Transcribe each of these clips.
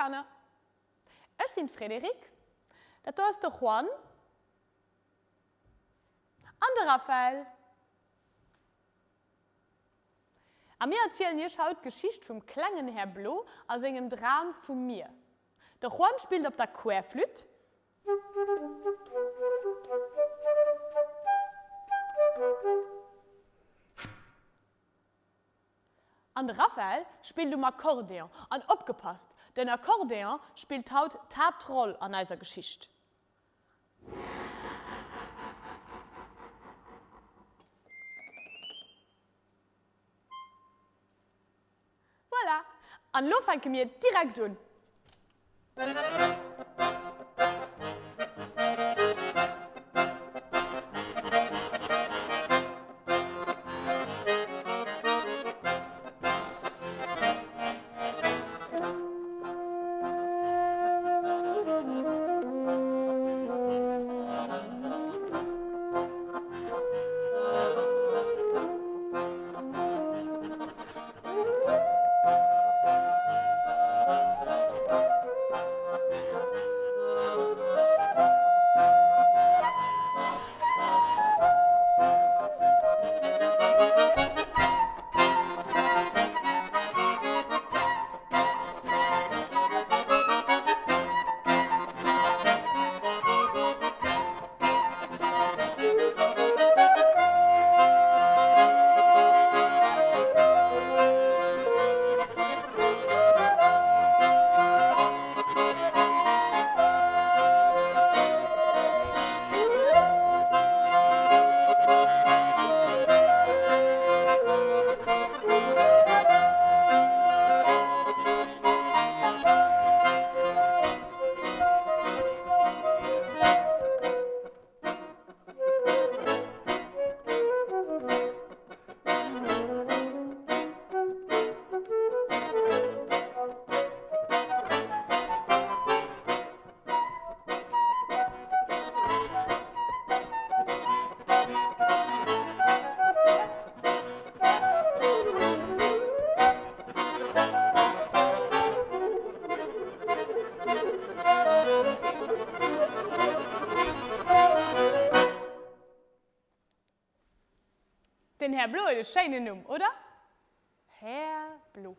aner. Ech sinn d'Frédérique, dat do ass de Juan an de Raphaël. A mir erzielen iech haut d'Geschicht vum klengen Här Blo a sengem Dram vum Mier. De Juan spillt op der Querflütt. An de Raphaël spillt um Akkordeon. An opgepasst, den Akkordeon spillt haut d'Haaptroll an eiser Geschicht. Voilà! An elo fänke mir direkt un! Den Här Blo huet e schéinen Numm, oder? Här Blo.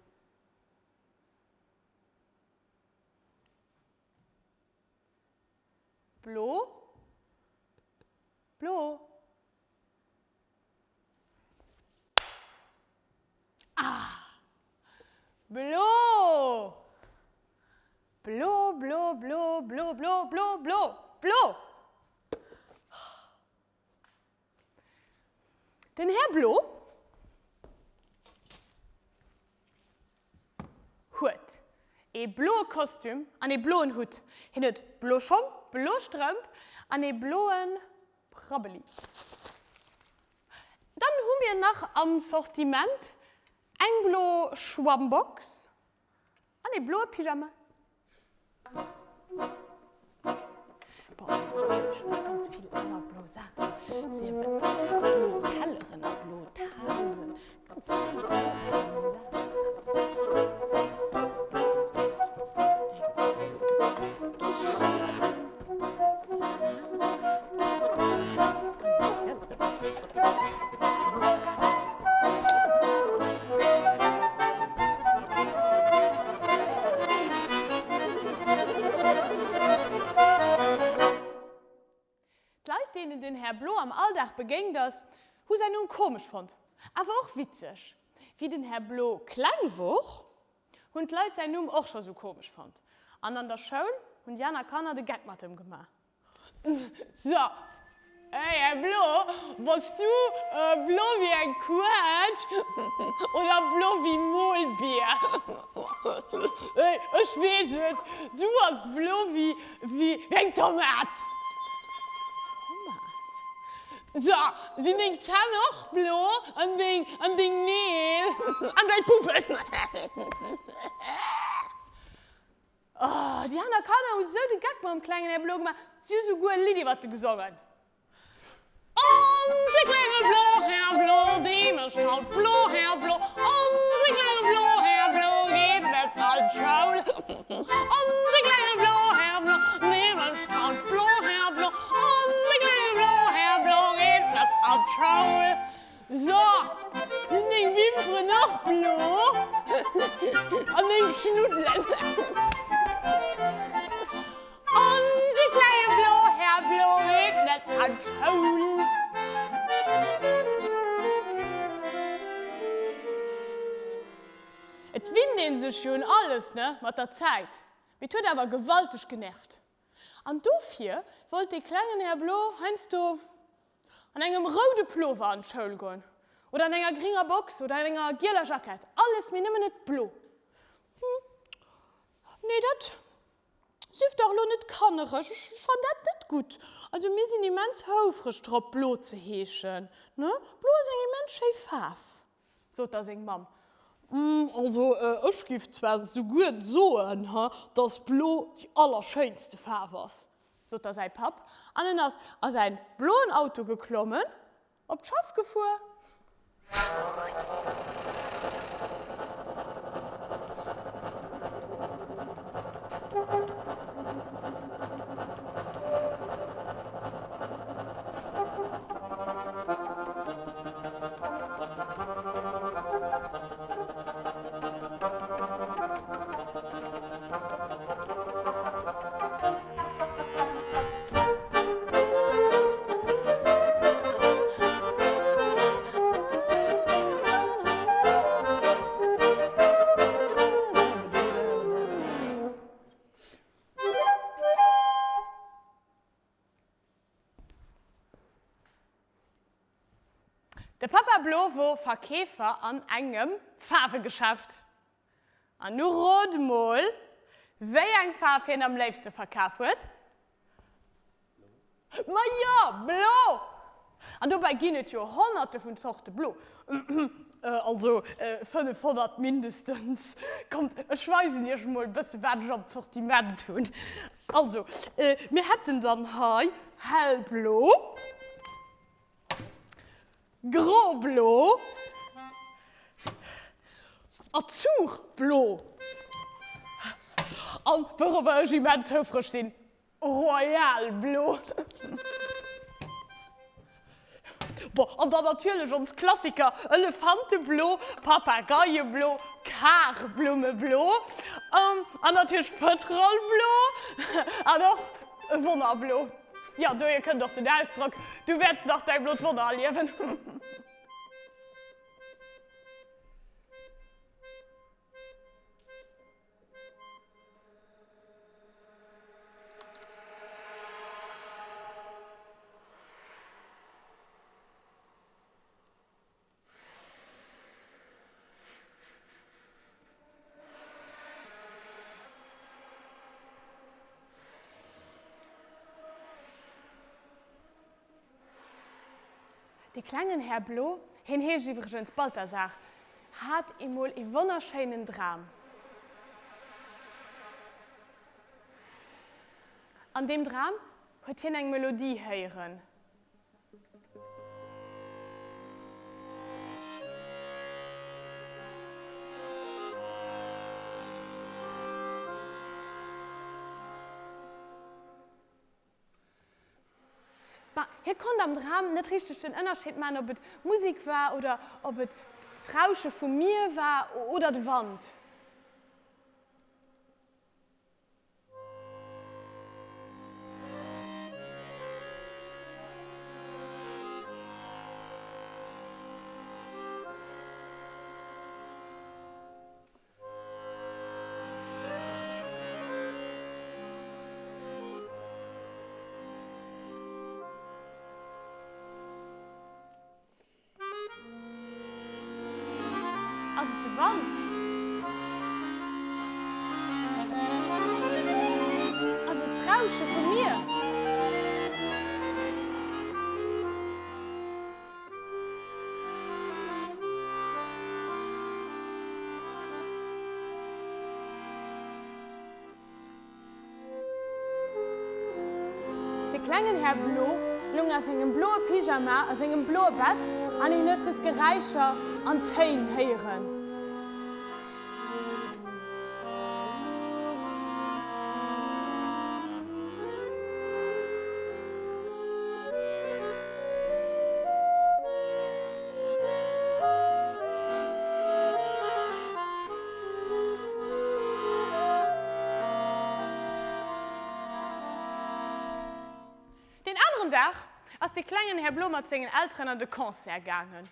Blo. Blo. Ah! Blo! Blo, blo, blo, blo, blo, blo, blo, blo! Den Här Blo huet ee bloe Kostüm an ee bloen Hutt. Hien huet blo Schong, blo Strëmp an ee bloe Prabbeli. Dann hu mir nach am Sortiment eng blo Schwammbox an ee bloe Pyjama. Bon, an natierlech nach ganz vill aner blo Saachen, sief et blo Telleren a blo Tasen, ganz vill blo Saachen. D'Leit, deenen den Här Blo am Alldag begéint ass, hu säin Numm komesch fonnt, awer och witzeg. Wéi den Här Blo kleng wor, hunn d'Leit säin Numm och scho sou komesch fonnt. An an der Schoul hunn déi aner Kanner de Geck mat em gemaach. So, hey Här Blo, bass du blo wéi eng Quetsch oder blo wéi Molbier? Hey, ech weess et, du bass blo wéi eng Tomat! Tomat? So, sinn deng Zänn och blo an deng, an deng Neel an däi Puppes? Oh, déi aner Kanner hu sou de Geck mam klengen Här Blo gemaach, si hu souguer e Lidd iwwert e gesongen. Onse klenge Blo, Här Blo, dee mécht haut blo, Här Blo, onse klenge Blo, Här Blo geet net an d'Schoul. Onse klenge Blo, Här Blo, niemand staunt Blo, Här Blo, onse klenge Blo, Här Blo geet net an d'Schoul. So, sinn deng Wimperen och blo? An deng Schnuddelen? Onse klenge Blo, Här Blo geet net an d'Schoul. Et winnt een sech jo un alles, ne, mat der Zäit. Mee et huet awer gewalteg genervt. An dofir wollt dee klengen Här Blo heiansdo an engem roude Plover an d'Schoul goen, oder an enger gringer Box oder an enger gieler Jackett, alles, mee nëmmen net blo. Hm, nee, dat sief dach elo net kannereg, ech fann dat net gutt. Also mir sinn immens houfreg drop, blo ze heeschen, ne? Blo ass eng immens schéi Faarf. Sot da seng Mamm. Also ech giff zwar souguer soen, dass blo déi allerschéinste Faarf ass, sot da säi Papp, an en ass a säin bloen Auto geklommen, op d'Schaff gefuer. De Papa Blo wor Verkeefer an engem Faarwegeschäft. An nu rot mol, wéi eng Faarf hien am léifste verkaf huet? Ma jo, blo! An dobäi ginn et jo honnerte vun Zorte blo. Also 500 mindestens. Kommt, ech weisen iech emol e bësse wat ech am Sortiment hunn. Also, mir hätten dann hei hellblo, groblo, azurblo an, wourobber ech immens houfreg sinn, Royal blo. Bon, an dann natierlech ons Klassiker, Elefanteblo, Papageieblo, Karblummeblo an natierlech Pëtrolblo an och Wonnerblo. Jo, dohier kënnt och den Ausdrock, Du wäerts nach däi blot Wonner erliewen. Dee klengen Här Blo, hien heescht iwwregens Balthasar, hat emol ee wonnerschéinen Dram. An deem Dram huet hien eng Melodie héieren. Ma hie konnt am Dram net richteg den Ënnerscheed maachen, ob et Musek war oder ob et d'Rausche vum Mier war oder de Wand. Ass et de Wand? Ass et d'Rausche vum Mier? De klengen Här Blo lung a sengem bloe Pyjama a sengem bloe Bett an hien huet des Geräischer an Téin héieren. aneren Dag ass de klengen Här Blo mat sengen Elteren an de Concert gaangen.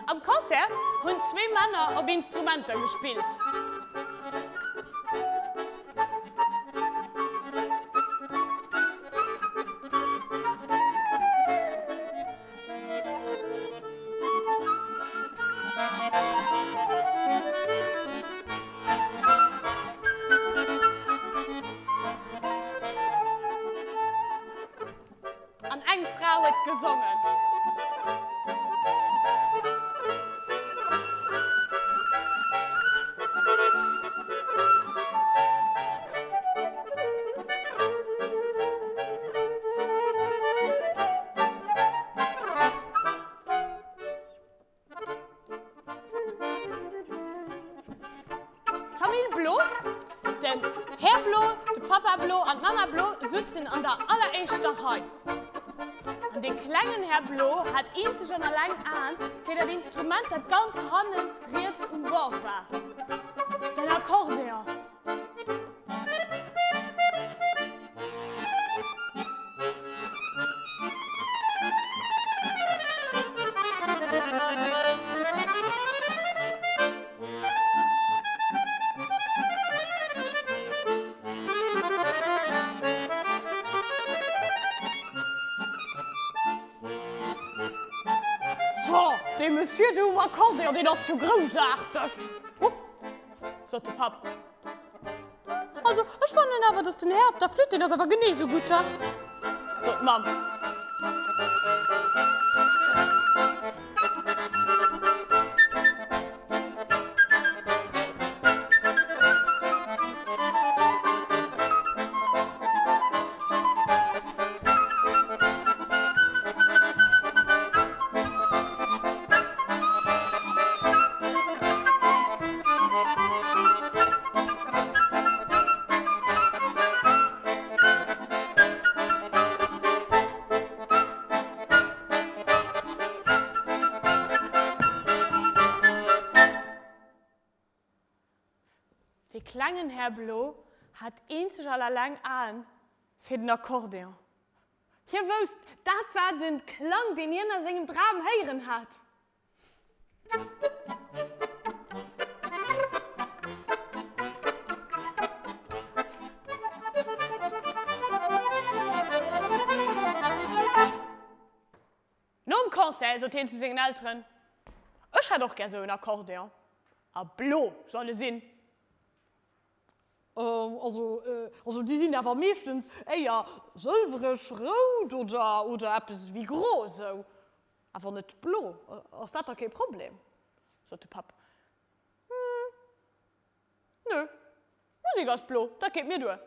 Am Concert hunn zwee Männer op Instrumenter gespillt. An eng Fra huet gesongen. D'Famill Blo, den Här Blo, de Papa Blo an d'Mamma Blo sutzen an der alleréischter Rei. An dee klengen Här Blo hat eenzeg an alleng Aen fir dat Instrument, dat ganz hannen riets um Bord war, den Akkordeon. So, dee Monsieur do um Akkordeon, deen ass jo groussaarteg! Sot de Papp. Also, ech fannen awer, dass den Här op der Flütt, deen ass awer genee esou gutt, he? Sot d'Mamm. Dee klengen Här Blo hat eenzeg an alleng Aen fir den Akkordeon. Hie wousst, dat war de Klang, deen hien a sengem Dram héieren hat. Nom Concert sot hien zu sengen Elteren, Ech hätt och gär sou en Akkordeon, a blo soll e sinn. Also, also déi sinn awer meeschtens éier sëlwereg, rout oder, oder eppes ewéi gro esou. Awer net blo. Ass dat da kee Problem? sot de Papp. Hm, nö, d'Musek ass blo, dat geet mir duer.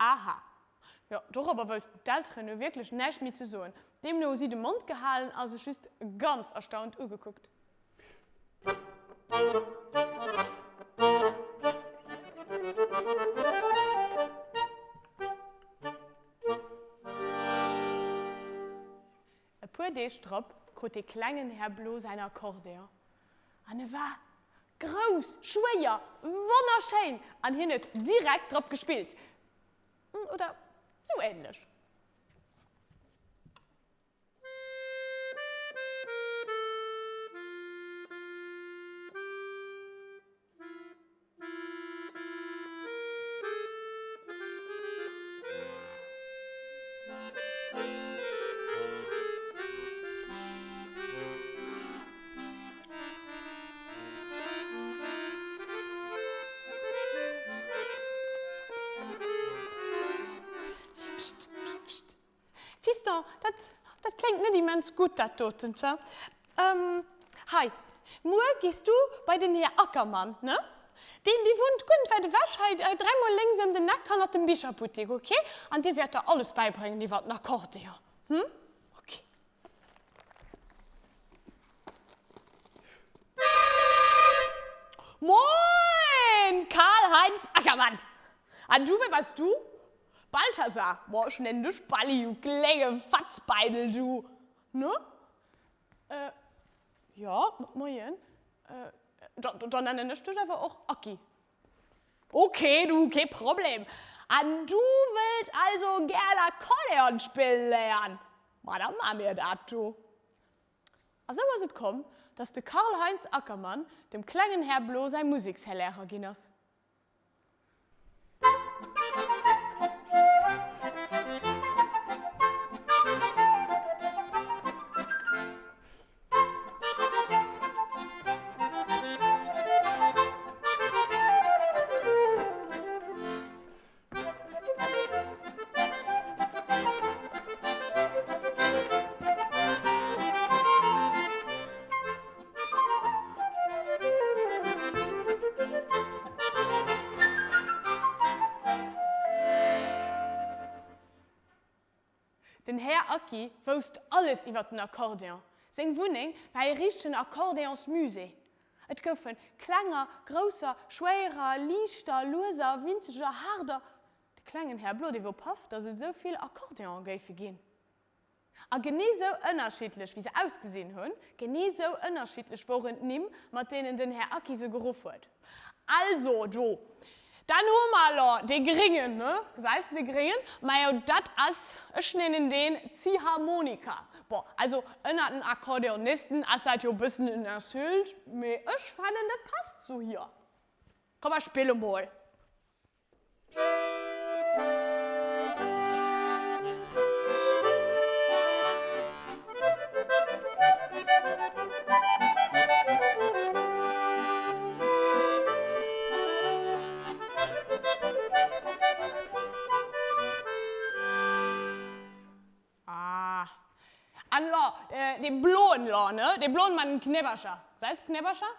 Aha. Jo, dorobber woussten d'Elteren nu wierklech näischt méi ze soen. Deemno hu si de Mond gehalen a sech just ganz erstaunt ugekuckt. E puer Deeg drop krut dee klengen Här Blo säin Akkordeon an e war grouss, schwéier, wonnerschéin an hien huet direkt drop gespillt, oder sou ähnlech. Psst, psst. Fiston, dat, dat kléngt net immens gutt, dat doten, tja. Hei, muer gees du bei den Här Ackermann, ne? Deen, dee wunnt guer net wäit ewech, hei, hei dräimol lénks ëm den Eck, hannert dem Bicherbuttek, ok? An dee wäert der alles bäibréngen iwwer den Akkordeon, hm? Ok. Moin, Karl-Heinz Ackermann! An du, wee bass du? Balthasar, Boah, ech nennen dech Balli, du klénge Fatzbeidel, du! Ne? Äh, jo, moien. Äh, da, da nennen ech dech awer och Aki. Ok, du, kee Problem. An du wëlls also gär Akkordeon spillen léieren? Ma da maa mir dat, du. A sou ass et komm, dass de Karl-Heinz Ackermann dem klengen Här Blo säi Musekshärlehrer ginn ass. Den Här Aki wousst alles iwwer den Akkordeon. Seng Wunneng war ee richtegen Akkordeonsmusée. Et goufe klenger, grousser, schwéierer, liichter, lueser, winzeger, haarder. De klengen Här Blo, dee wor paff, datt et esou vill Akkordeone géife ginn. A genee sou ënnerschiddlech wéi se ausgesinn hunn, genee sou ënnerschiddlech woren d'Nimm, mat deenen den Här Aki se geruff huet. Also do, dann hu mer elo dee Gringen, ne? Gesäis de dee Gringen? Majo, dat ass, ech nennen deen Ziehharmonika. Bon, also ënner den Akkordeonisten ass dat jo e bëssen en Insult, mee ech fannen, dat passt zu hir. Komm, mer spille mol. Ah. An lo, dee bloen lo, ne? Dee bloen mat den Knäppercher. Seis Knäppercher?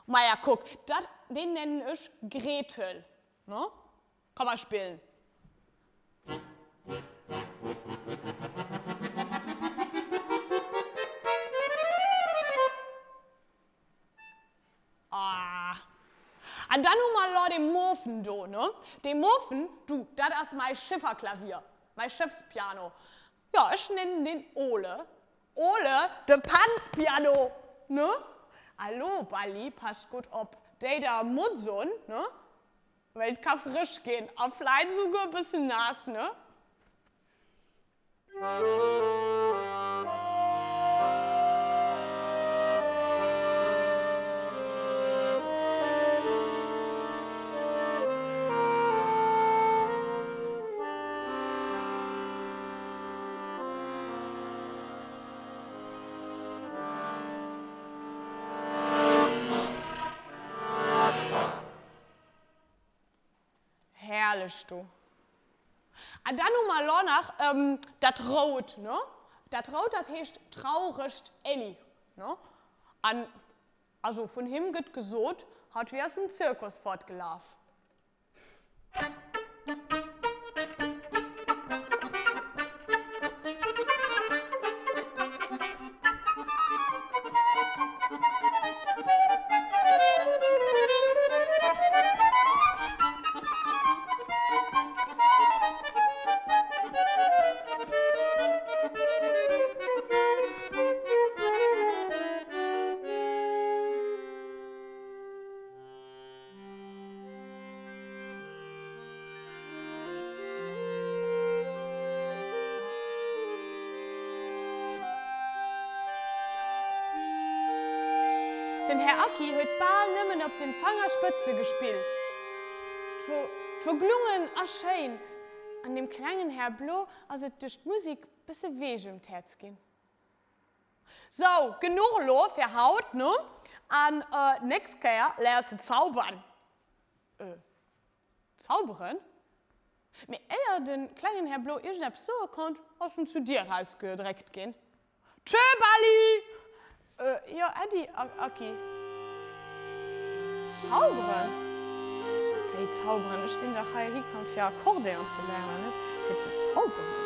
Maja, kuck, dat, deen nennen ech Gretel, ne? Komm mer spillen. Ah. An dann hu mer elo dee Mofen do, ne? Dee Mofen, du, dat ass mäi Schifferklavier, mäi Schëffspiano. Jo, ech nennen deen Ole. Ole, de Panzpiano, ne? A lo, Balli, pass gutt op, déi der Mutz un, ne? Well et ka frësch ginn a vläit esouguer e bëssen naass, ne? Herrlech do. An dann hu mer elo nach dat Rout, ne? Dat Rout, dat heescht Trauregt Elli, ne? An also vun him gëtt gesot, hatt wier aus dem Zirkus fortgelaf. Den Här Aki huet bal nëmmen op den Fangerspëtze gespillt. 't wor, 't wor glungen a schéin, an dem klengen Här Blo ass et duerch d'Musik bësse weech ëm d'Häerz ginn. Sou, genuch elo fir haut, ne? An d'nächst Kéier léiers de zaubern. Äh, zauberen? Mee éier de klengen Här Blo iergendeppes soe konnt, ass en zur Dier erausgedréckt ginn. Tschö, Bali! Jo, Äddi, Aki. Zauberen? Wéi zauberen? Ech sinn dach hei hikomm fir Akkordeon ze léieren, net fir ze zauberen.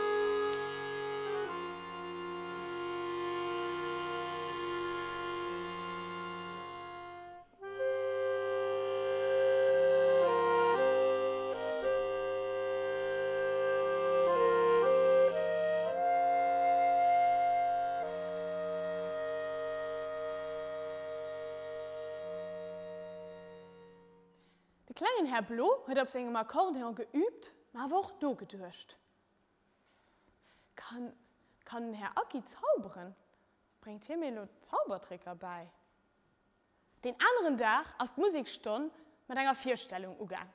De klengen Här Blo huet op sengem Akkordeon geüübt, ma awer och nogeduecht. Kann, kann den Här Aki zauberen? Bréngt hie mir elo Zaubertricker bäi? Deen aneren Dag ass d'Musekstonn mat enger Virstellung ugaang.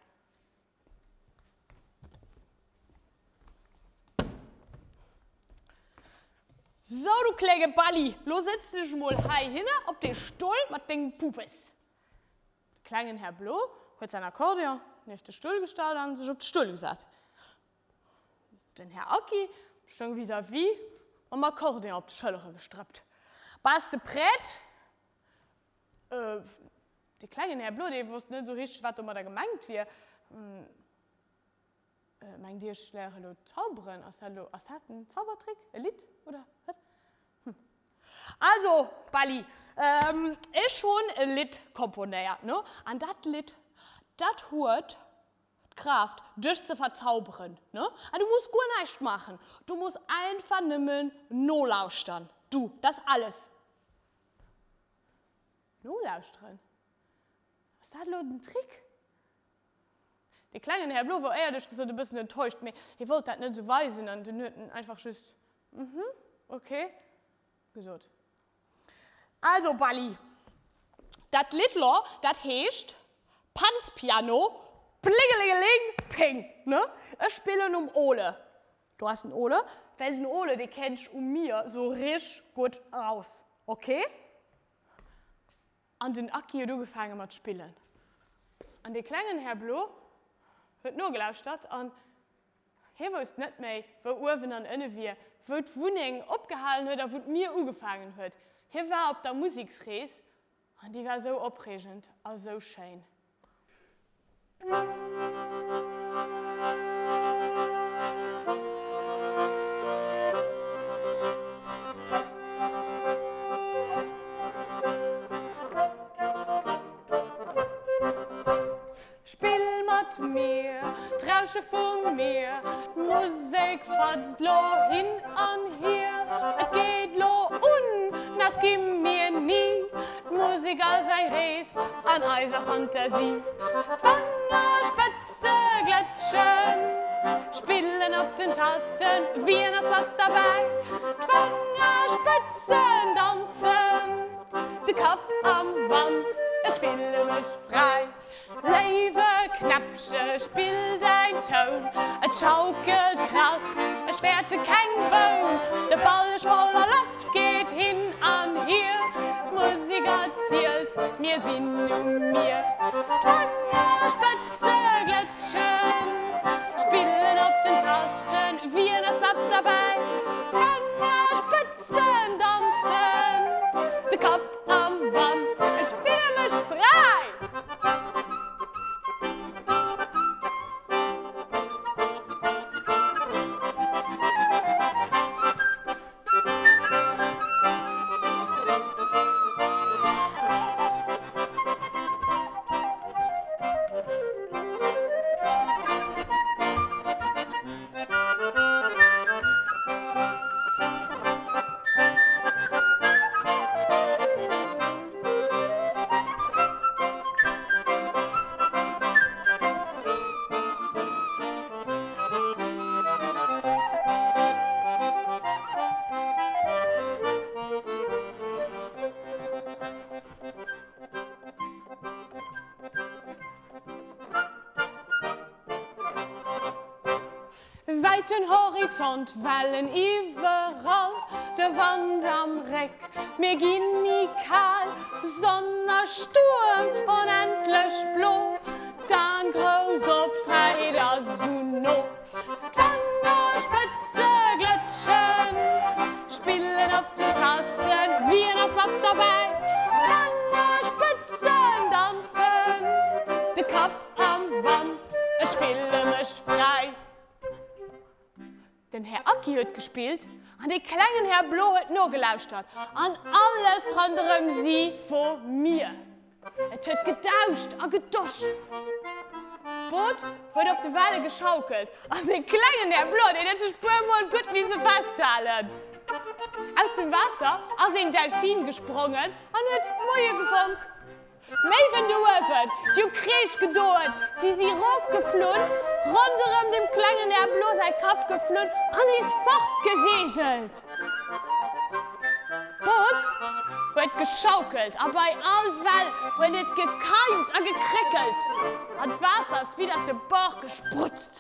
Sou, du klénge Balli, lo sëtz dech mol heihinner op dee Stull mat dengem Pupes. De klengen Här Blo huet säin Akkordeon nieft de Stull gestallt an sech op de Stull gesat. Den Här Aki stoung vis-à-vis mam Akkordeon op de Schëllere gestrëppt. Bass de prett? De klengen Här Blo, dee wosst net esou richteg, wat domadder gemengt wier. Mengt Dir, ech léiere elo zauberen? Ass dat elo, ass dat en Zaubertrick? E Lidd oder wat? Hm. Also, Bally, ech hunn e Lidd komponéiert, no? An dat Lidd, dat huet d'Kraaft, dech ze verzauberen, ne? An du muss guer näischt maachen, du muss einfach nëmmen nolauschtern. Du, dat ass alles. Nolauschteren? Ass dat elo den Trick? De klengen Här Blo wor éierlech gesot e bëssen enttäuscht, mee hie wollt dat net esou weisen an dunn huet en einfach just Mhm, ok gesot. Also Bally, dat Lidd lo, dat heescht Panzpiano, plingelingeling, ping, ne? Ech spillen um Ole. Do ass den Ole, well den Ole, dee kennt sech um Mier sou richteg gutt aus, ok? An den Aki huet ugefaange mat spillen. An dee klengen Här Blo huet nogelauschtert an hie wousst net méi, wou uewen an ënne wier, wou d'Wunneng opgehalen huet a wou d'Mier ugefaangen huet. Hie war op der Museksrees an déi war sou opreegend a sou schéin. Spill mat mir, d'Rausche vum Mier, d'Musek fatzt lo hin an hier. Et geet lo un, nass gi mir ni, d'Musek ass eng Rees an eiser Fantasie. D'Fangerspëtze glätschen, spillen op den Tasten, wien ass mat derbäi? D'Fangerspëtzen danzen, de Kapp am Wand, ech fille mech fräi. Léiwe Knäppche, spill däin Toun, et schaukelt krass, ech fäerte keng Boun. De Balleg voller Loft geet hin an hier, d'Musek erzielt, mir sinn um Mier. D'Fangerspëtze glëtschen, spillen op den Tasten, wien ass mat derbäi? D'Fangerspëtzen danzen, de Kapp Am Wand, ech fille mech fräi! Wäiten Horizont, Wellen iwwerall, de Wand am Réck, mir ginn ni kal. Sonn a Stuerm, onendlech blo. D'Aan grouss op, d'Fräiheet ass esou no. D'Fangerspëtze glëtschen, spillen op den Tasten, wien ass mat derbäi? D'Fangerspëtzen danzen, de Kapp am Wand, ech fille mech fräi. Den Här Aki huet gespillt an dee klengen Här Blo huet nogelauschtert an alles ronderëm si wor Mier. Et huet gedauscht a gedosch. D'Boot huet op de Welle geschaukelt an dee klengen Här Blo, deen huet sech puer Mol gutt misse festhalen. Aus dem Waasser ass een Delfin gesprongen an huet Moie gewonk. D'Méiwen do uewen, déi hu Kreesch gedoen, si si rofgeflunn, ronderëm dem klengen Här Blo säi Kapp geflunn an nees fortgeseegelt. D'Boot huet geschaukelt a bei all Well huet et gekeimt a gekréckelt an d'Waasser ass widdert de Bord gesprutzt.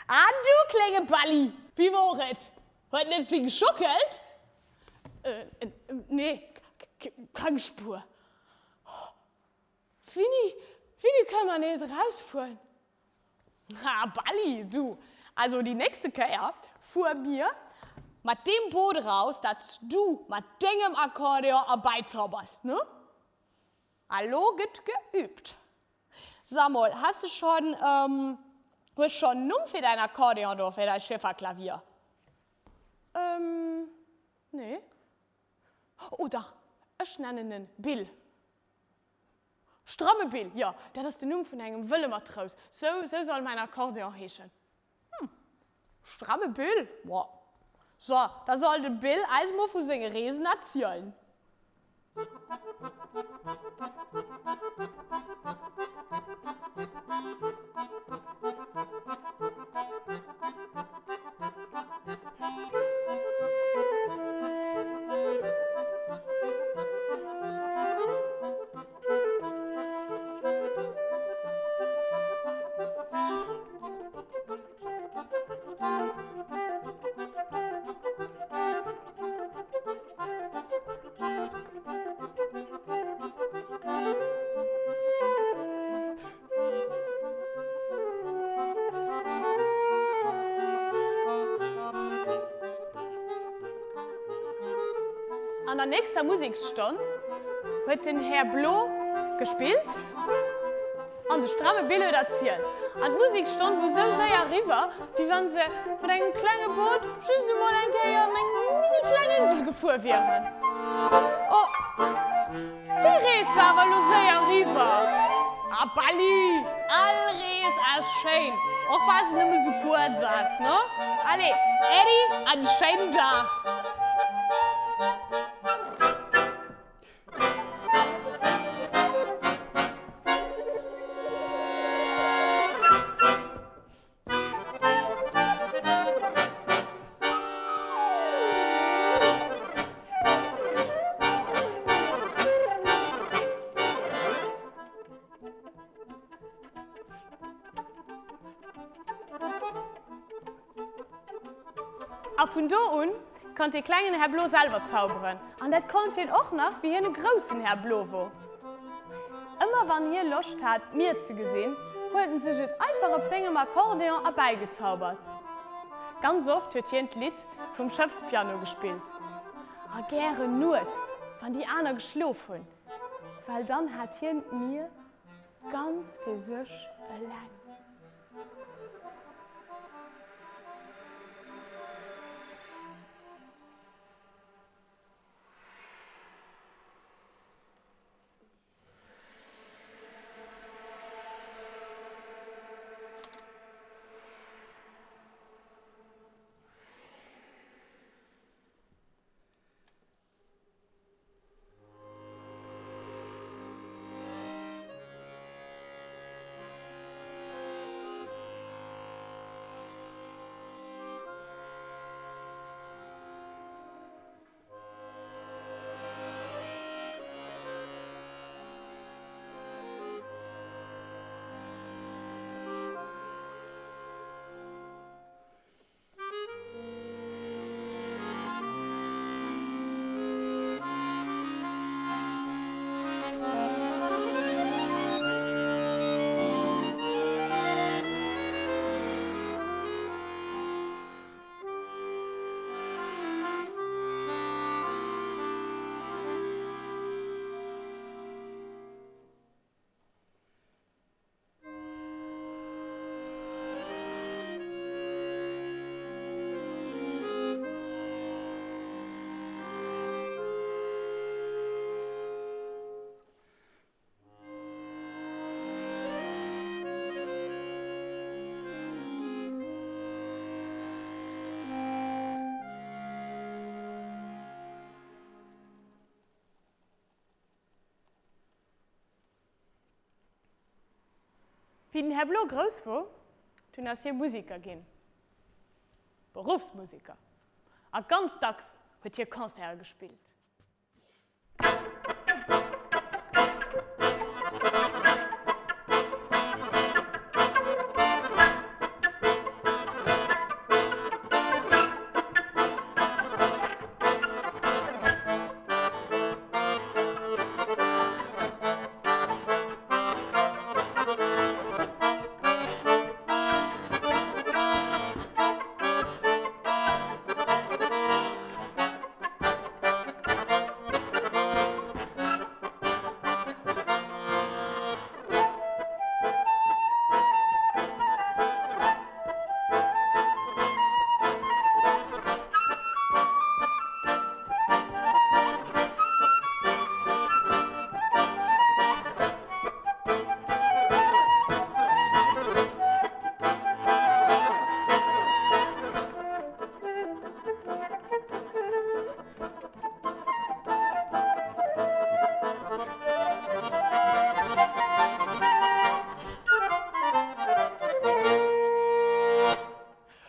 An du klénge Balli, wéi wor et? Huet net vill geschockelt? Nee, keng Spuer. Wini, wini kënne mer nees erausfueren? Ha Balli, du, also déi nächste Kéier fuer mir mat deem Boot eraus, dat s du mat dengem Akkordeon erbäizaubers, ne? A lo gëtt geübt. Sa mol, has de schon, ähm, hues schon en Numm fir däin Akkordeon do, fir däi Schifferklavier? Ähm, nee. Oh dach, ech nennen en Bill. Stramme Bill, jo, dat ass den Numm vun engem wëlle Matrous. Sou, sou soll mäin Akkordeon heeschen. Hm, stramme Bill, boah. So, da soll de Bill eis mol vu senge Reesen erzielen. An der nächster Museksstonn huet den Här Blo gespillt. An de stramme Bill huet erzielt. An d'Musekstonn wor sou séier eriwwer, wéi wann se mat engem klenge Boot just emol eng Kéier ëm eng mini kleng Insel gefuer wieren. Oh, déi Rees war awer elo séier eriwwer. Ah Balli, all Rees ass schéin, och wa se nëmme sou kuerz ass, ne? Allez, Äddi an schéinen Dag! A vun do un konnt dee klengen Här Blo selwer zauberen. An dat konnt hien och nach, wéi hien e groussen Här Blo wor. Ëmmer wann hie Loscht hat, d'Mier ze gesinn, huet en sech et einfach op sengem Akkordeon erbäigezaubert. Ganz oft huet hien d'Lidd vum Schëffspiano gespillt. A gären nuets, wann déi aner geschlof hunn, well dann hat hien d'Mier ganz fir sech eleng. Wéi den Här Blo grouss wor, dunn ass hie Musiker ginn. Beruffsmusiker. A ganz dacks huet hie Concerte gespillt.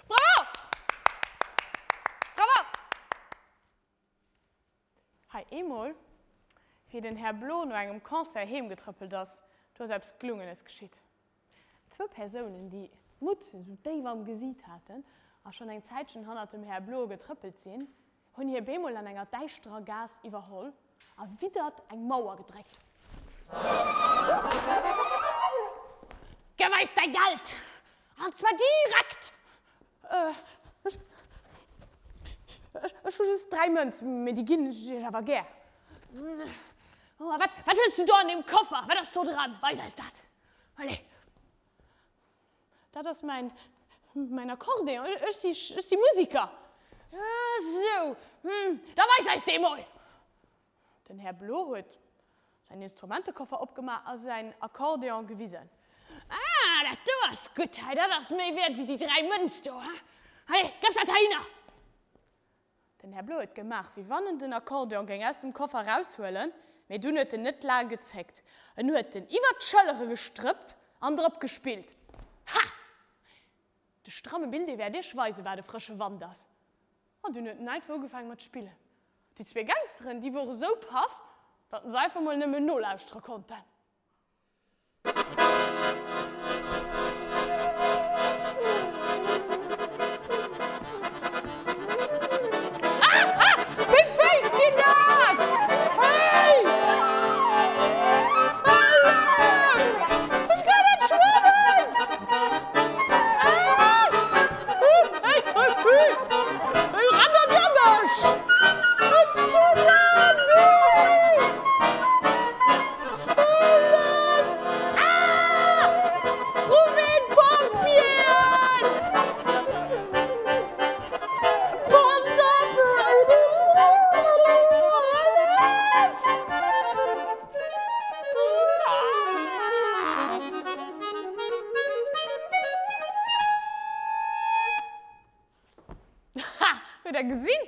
Bravo! Bravo! Hei eemol, wéi den Här Blo no engem Concert heem getrëppelt ass, do ass eppes Gelungenes geschitt. Zwou Persounen, déi d'Mutzen sou déif am Gesiit haten a schonn eng Zäitchen hannert dem Här Blo getrëppelt sinn, hunn hie bemol an enger däischterer Gaass iwwerholl a widdert eng Mauer gedréckt. Gëff eis däi Geld! An zwar direkt! Ech hu just 3 Mënz, mee déi ginn ech iech awer gär. A wat, wat hues du do an deem Koffer? Wat ass do dran? Weis eis dat! Allez! Dat ass mäin, mäin Akkordeon. Ech si, ech si Musiker. Esou, da weis eis dee mol! Den Här Blo huet säin Instrumentekoffer opgemaach a säin Akkordeon gewisen. Ah, dat do ass gutt hei, dat ass méi wäert wéi déi 3 Mënz do, he? Allez, gëff dat heihinner! Den Här Blo huet gemaach, wéi wann en den Akkordeon géing aus dem Koffer eraushuelen, mee dunn huet en net laang gezéckt. En huet en iwwer d'Schëllere gestrëppt an drop gespillt. Ha! De stramme Bill, dee wäert iech weisen, wat e frësche Wand ass. An dunn huet en einfach ugefaange mat spillen. Déi zwee Gangsteren, déi wore sou paff, datt se einfach mol nëmmen nolauschtere konnten. Ah! Ah! Meng Féiss ginn naass! Hey! Hëllef! Ech kann net schwammen! Ah! Hey! Hey! Hey! Ha! Hutt der gesinn?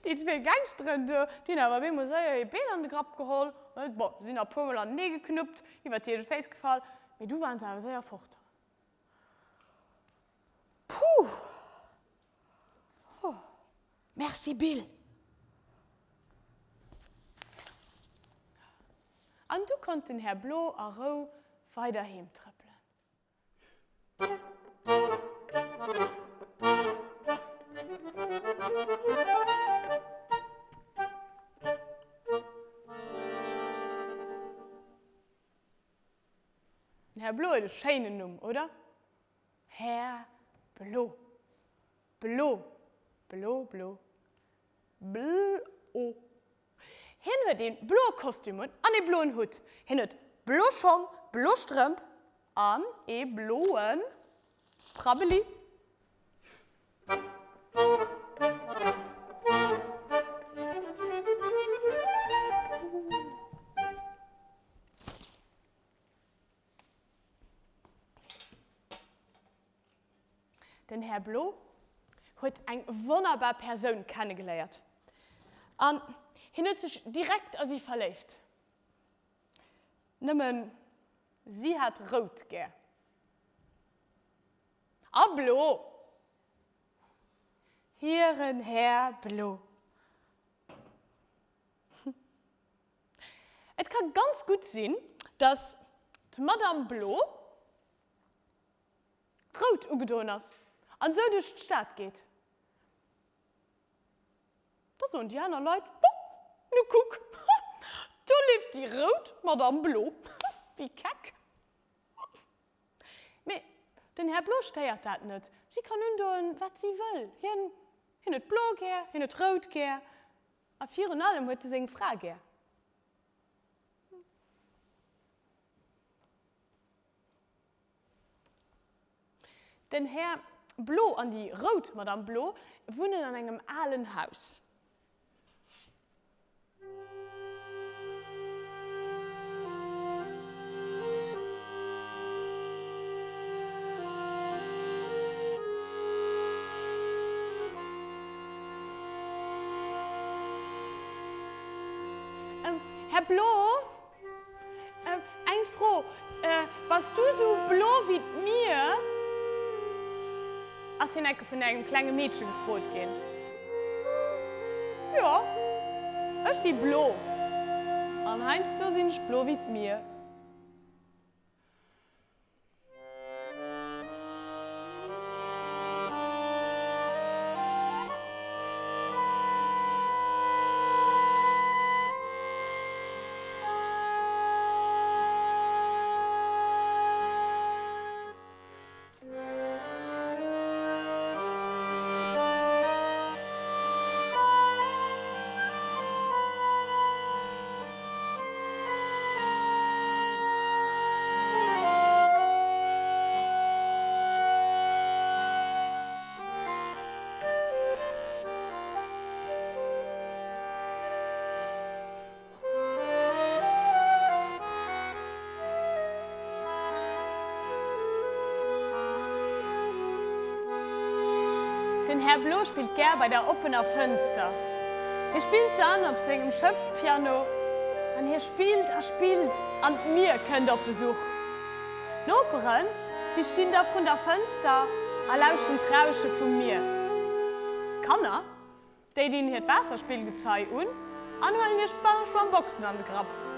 Déi zwee Gangsteren do, déi hunn awer op eemol séier hir Been an de Grapp geholl. Bon, se sinn nach e puermol anenee geknuppt, iwwer déi eege Féiss gefall, mee du waren se awer séier fort. Puh! Oh. Merci, Bill! An du konnt den Här Blo a Rou weider heem trëppelen. Den Här Blo huet e schéinen Numm, oder? Här Blo. Blo, blo, blo, bl-o. Hien huet een bloe Kostüm un an ee bloen Hutt. Hien huet blo Schong, blo Strëmp an ee bloe Prabbeli. Den Här Blo huet eng wonnerbar Persoun kennegeléiert an hien huet sech direkt a si verléift. Nëmmen si hat rout gär. A blo. Hiren Här Blo. Et ka ganz gutt sinn, dass d'Madame Blo rout ugedoen ass an esou duerch d'Stad geet. Da soen déi aner Leit, Bo, nu kuck, do leeft déi rout Madame Blo, wéi keck. Mee den Här Blo stéiert dat net. Si kann undoen, wat si wëll. Hien, hien huet blo gär, hien huet rout gär a virun allem huet e seng Fra gär. Den Här Blo an déi rout Madame Blo wunnen an engem alen Haus. Här Blo, Eng Fro, Bass du sou blo wéi d'Mier? Ass hien enke vun engem klenge Meedche gefrot ginn. Jo, ech si blo. An heiansdo sinn ech blo wéi d'Mier. Den Här Blo spillt gär bei der oppener Fënster. Hie spillt dann op sengem Schëffspiano an hie spillt a spillt an d'Mier kënnt op Besuch. D'Noperen, déi stinn da vrun der Fënster a lauschen d'Rausche vum Mier. D'Kanner, déi dinn hiert Waasserspillgezei un an huelen hir Sponge mam Boxen an de Grapp.